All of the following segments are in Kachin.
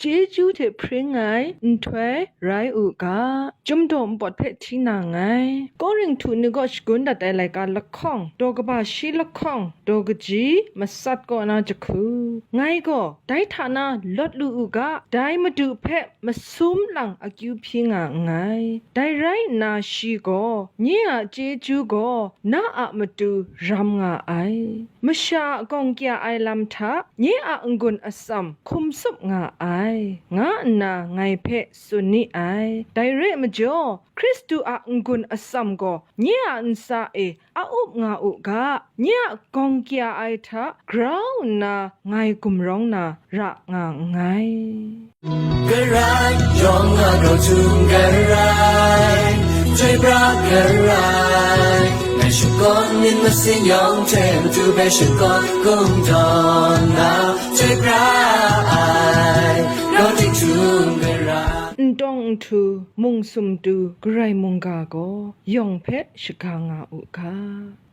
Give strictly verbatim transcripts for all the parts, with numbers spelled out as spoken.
chyeju hte hpring ai nhtoi rai u ga, chyum daw npawt hpe hti na nngai. Korinhtu ni kaw shagun dat ai laika lahkawng, daw kaba shi lahkawng, daw kaji matsat kaw na jahku. Ngai gaw dai hta na lawt lu u ga, dai Madu hpe masum lang akyu hpyi nga nngai. Dai rai nna shi gaw, nye a chyeju gaw na a matu ram nga ai. Masha a gawng kya ai lam hta nye a n-gun atsam hkum tsup nga ai, nga nna ngai hpe tsun ni ai. Dai re ai majaw, Hkristu a n-gun atsam gaw nye a ntsa e a up nga u ga, nye a gawng kya ai hta grau nna ngai gumrawng na ra nga nngai. Karai yawng a grau htum karai, chyoi pra karai, ngai shakawn myit masin yawng hte matu hpe shakawn kungdawn na, chyoi pra ai, grau tik htum karai. N tawng n htu, mung sum tu, Karai mungga gaw yawng hpe shaga nga u ga.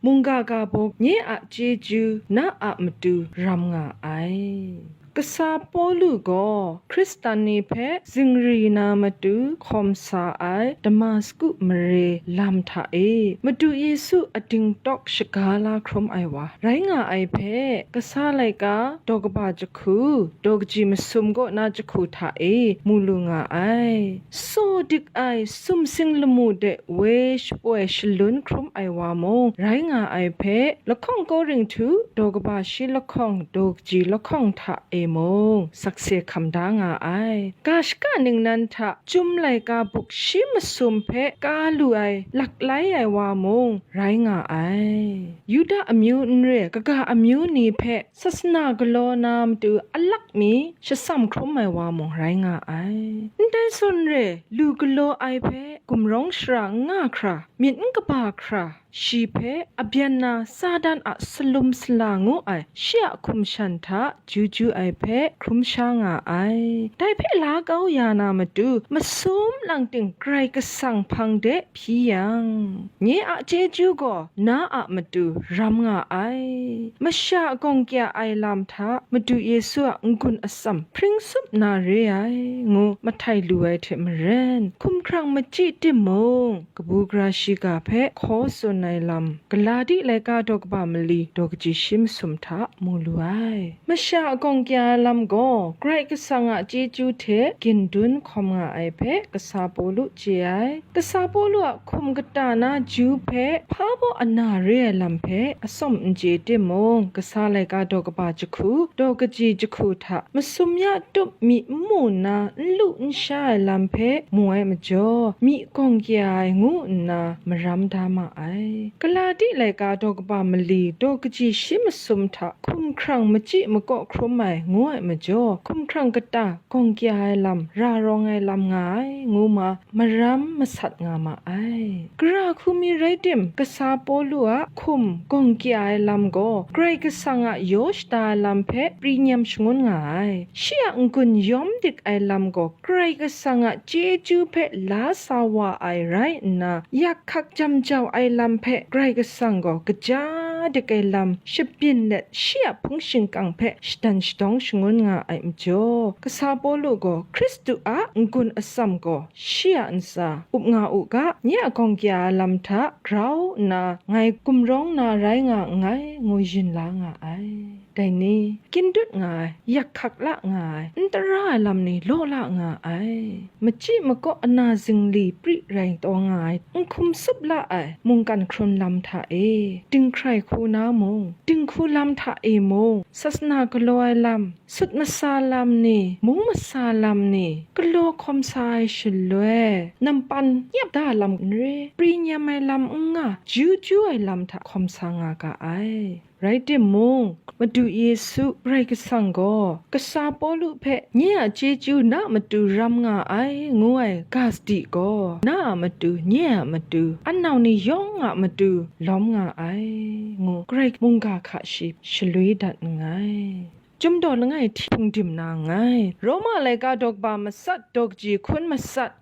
Mungga ga baw nye a chyeju na a matu ram nga ai. Kasa Pawlu gaw Hkristan ni hpe zingri na matu hkawm sa ai Damasku mare lam hta e, Madu Yesu a dingtawk shaga la hkrum ai wa rai nga ai hpe, kasa laika daw kaba jahku, daw kaji masum kaw na jahku hta e mu lu nga ai. Saw dik ai sumsing lamu de woi shapoi shalun hkrum ai wa mung rai nga ai hpe, lahkawng Korinhtu daw kaba shi lahkawng, daw kaji lahkawng hta e mung sakse hkam da nga ai. Ga shaka ningnan hta chyum laika buk shi masum hpe ka lu ai, laklai ai wa mung rai nga ai. Yuda amyu n re, kaga amyu ni hpe sasana galaw na matu alak mi shasam hkrum ai wa mung rai nga ai. Ndai zawn re, lu galaw ai hpe gumrawng shara n nga hkra, myit n kaba hkra, shi hpe a byan na Satan a salum sala ngu ai shi a hkum shan hta juju ai hpe hkrum sha nga ai. Dai hpe la kau ya na matu, masum lang ting Karai Kasang hpang de hpyi yang, nye a chyeju gaw na a matu ram nga ai. Masha a gawng kya ai lam hta Madu Yesu a n-gun atsam hpring tsup na re ai, ngu mahtai lu ai hte maren, hkumhkrang machyi timung, kabu gara shiga hpe hkaw tsun ai lam, Galati laika daw kaba mali, daw kaji shi masum hta mu lu ai. Masha a gawng kya ai lam gaw, Karai Kasang a chyeju hte gindun hkawm nga ai hpe, kasa Pawlu chye ai. Kasa Pawlu a hkum kata na ju hpe hpa baw ana re ai lam hpe atsawm n chye timung, kasa laika daw kaba jahku, daw kaji jahku hta masum ya tup myi n mu nna n lu n sha ai lam hpe mu ai majaw, myi gawng kya ai ngu nna maram da ma ai. Galati laika daw kaba mali, daw kaji shi masum hta hkumhkrang machyi makaw hkrum ai ngu ai majaw, hkumhkrang kata gawng kya ai lam, ra rawng ai lam nga ai, ngu ma, maram masat nga ma ai. Gara hku mi rai tim, kasa Pawlu a hkum gawng kya ai lam gaw, Karai Kasang a yaw shada ai lam hpe pri nyam shangun nga ai. Shi a n-gun yawm dik ai lam gaw, Karai Kasang a chyeju hpe la sa wa ai rai nna, yak hkak jam jau ai lam hpe Karai Kasang gaw kaja dik ai lam shabyin let, shi a hpung shingkang hpe shadan shadawng shangun nga ai majaw, kasa Pawlu gaw Hkristu a n-gun atsam gaw shi a ntsa up nga u ga, nye a gawng kya ai lam hta grau nna ngai gumrawng na rai nga nngai, ngu yin la nga ai. Dai ni, kyindut nga ai, yak hkak la nga ai, n tara ai lam ni law la nga ai, machyi makaw ana zingli pri rai taw nga ai, n hkum tsup la ai mungkan hkrun lam hta e, dinghkrai hku na mung, dinghku lam hta e mung, sasana galaw ai lam, sut masa lam ni, mung masa lam ni, galaw hkawm sa ai shaloi, nampan yap da lam n re, pri nyam ai lam n nga, ju ju ai lam hta hkawm sa nga ga ai. Rai timung, Madu Yesu Karai Kasang gaw kasa Pawlu hpe, nye a chyeju na matu ram nga ai, ngu ai ga sadi gaw, na a matu, nye a matu, anau ni yawng a matu lawm nga ai, ngu Karai mungga hka shi shalwi dat nngai. Chyum daw langai hti hpung dim na nngai. Roma laika daw kaba matsat, daw kaji hkun matsat,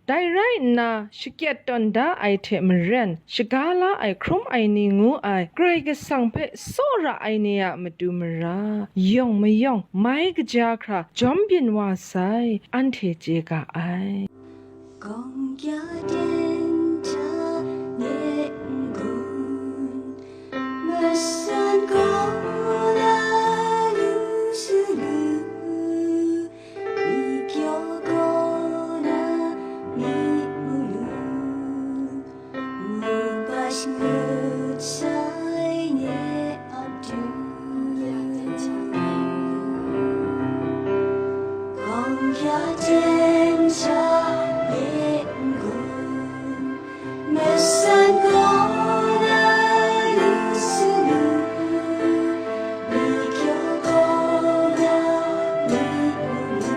Dai rai nna, shakyet tawn da ai hte maren, shaga la ai hkrum ai ni ngu ai Karai Kasang hpe tsawra ai ni a matu mara, yawng mayawng mai kaja hkra jawm byin wa sai, anhte chye ga ai. Gawng kya ten hta ne n-gun, masan kaw na lu su lu, mi kyaw kaw na mi mu lu, mu pa shangut sai ne a du. Gawng kya ten hta ne n-gun, masan kaw na lu su lu, mi kyaw kaw na mi mu lu,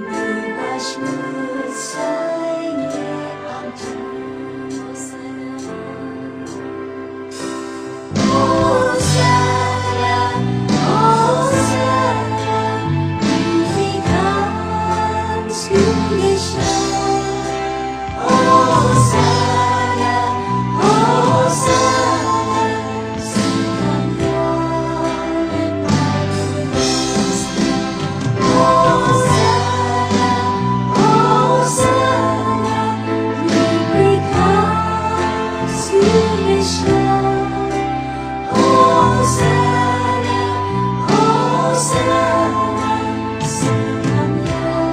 mi pa shangut sai ne a du. Hosanna, Hosanna, He comes to Israel. Hosanna, Hosanna, sing on your Hosanna, Hosanna, He comes to Israel. Hosanna, Hosanna, sing on your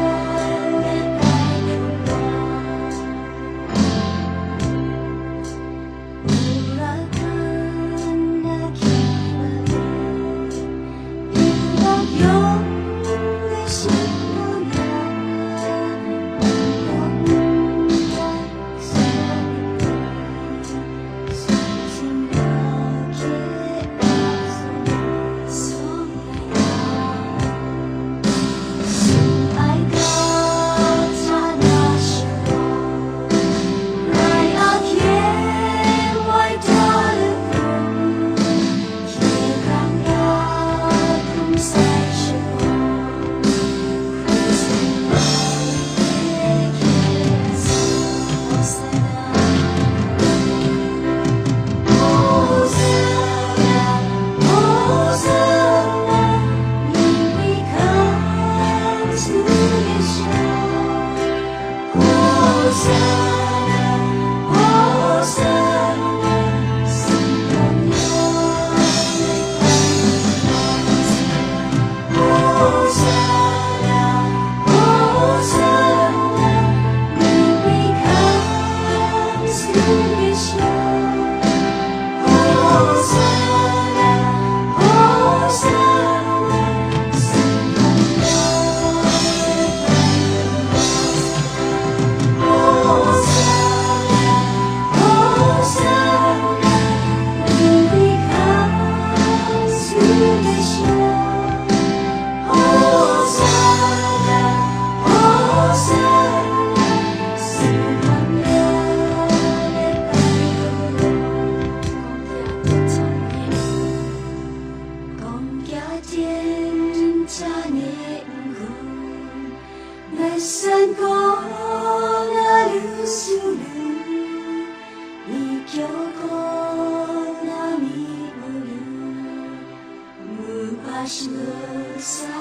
Masan kaw na lu su lu, mi kyaw kaw na mi mu lu, mu pa shangut sa